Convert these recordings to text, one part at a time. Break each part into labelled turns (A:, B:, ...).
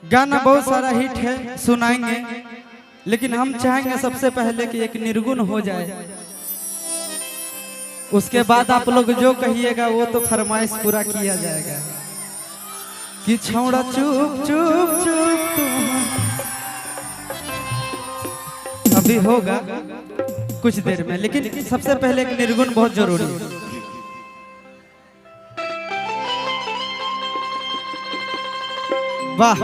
A: गाना बहुत सारा हिट है, सुनाएंगे, लेकिन हम चाहेंगे सबसे पहले कि एक निर्गुण हो जाए, उसके बाद आप लोग जो कहिएगा वो तो फरमाइश पूरा किया जाएगा। कि छौड़ा चुप चुप चुप तुम अभी होगा कुछ देर में, लेकिन सबसे पहले एक निर्गुण बहुत जरूरी है। वाह,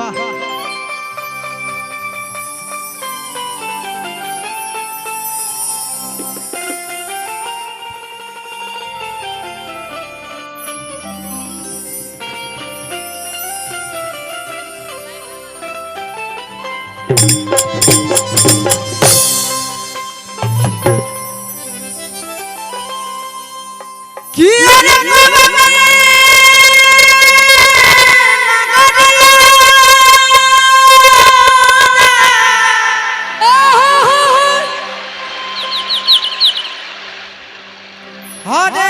A: हरे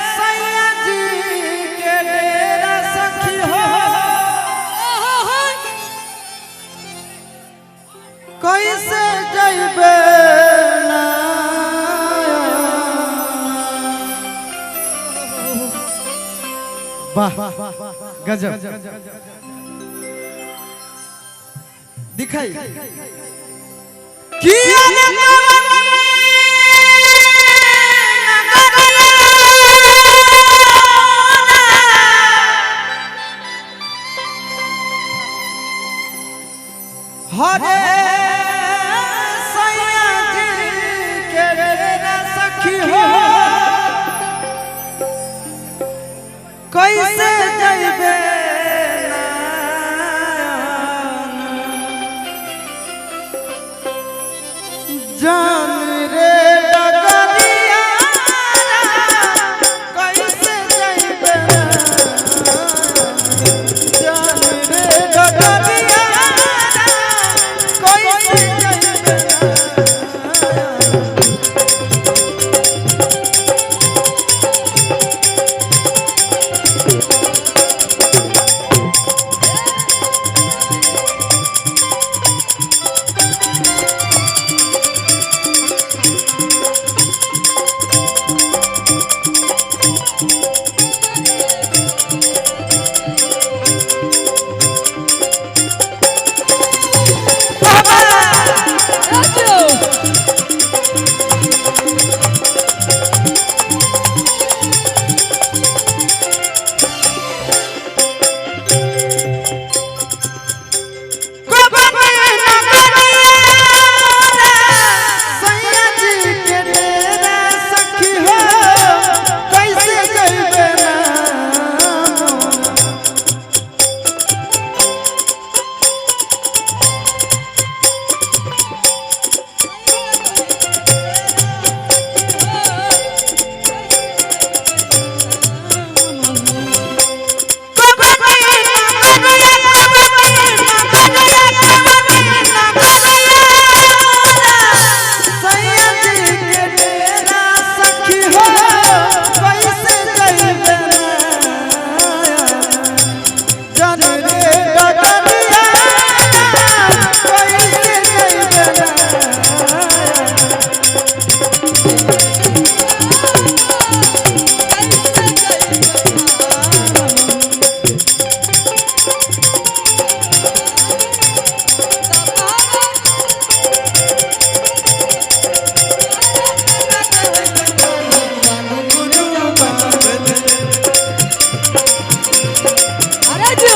A: सैया जी के डेरा सखी हो, कैसे जइबे ना। वाह गजब दिखाई कि हरे सैया जी के डेरा सखी हो, कैसे जइबे ना। जान रे डगरिया कैसे जइबे ना, जान रे डगरिया कैसे जइबे ना। सैया जी के डेरा सखी हो, कैसे जइबे ना। सैया जी के डेरा सखी हो, कैसे जइबे ना। जान रे डगरिया कैसे जइबे ना।
B: अरे जो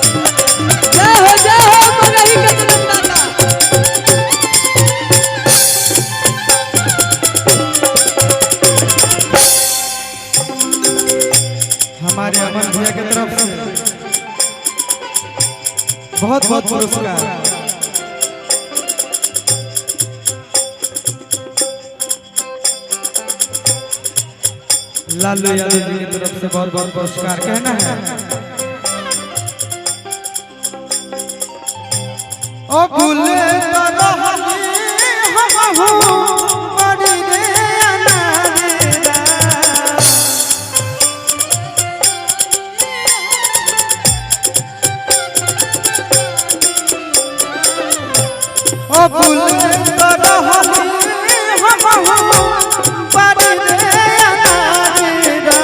A: हेलो
B: जय हो मगही के जन्मदाता।
A: हमारे अमन भैया के तरफ से बहुत बहुत पुरस्कार। लालू यादव जी की तरफ से बहुत बहुत पुरस्कार। कहना है ओ भूले तो रहली हमहू बड़ी रे अनारेरा। ओ भूले तो रहली हमहू बड़ी रे अनारेरा।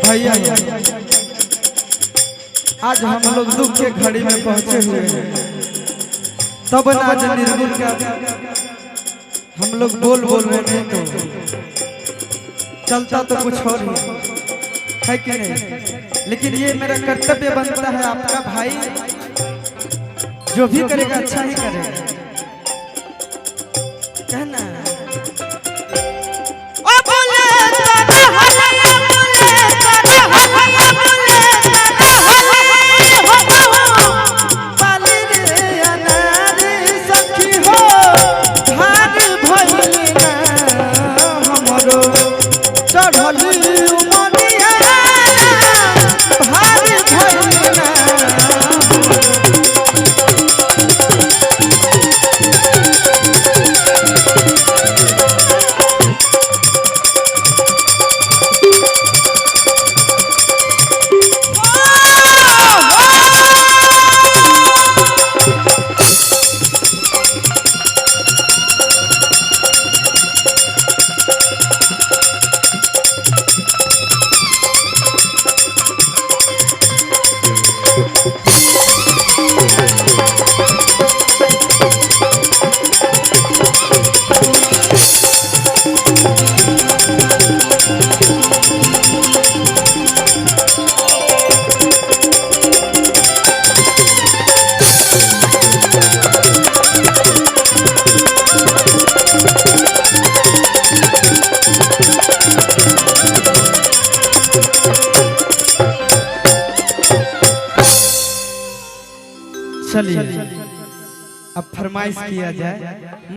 A: भैया आज हम लोग दुख के घड़ी में पहुंचे हुए हैं, तब ना आज निर्गुण का हम लोग बोल बोल रहे नहीं तो चलता तो कुछ और ही है कि नहीं। लेकिन ये मेरा कर्तव्य बनता है, आपका भाई जो भी करेगा अच्छा ही करेगा। कहना ओ बोले चढ़ली उमरिया भारी भइल ना। चलिए अब फरमाइश किया जाए।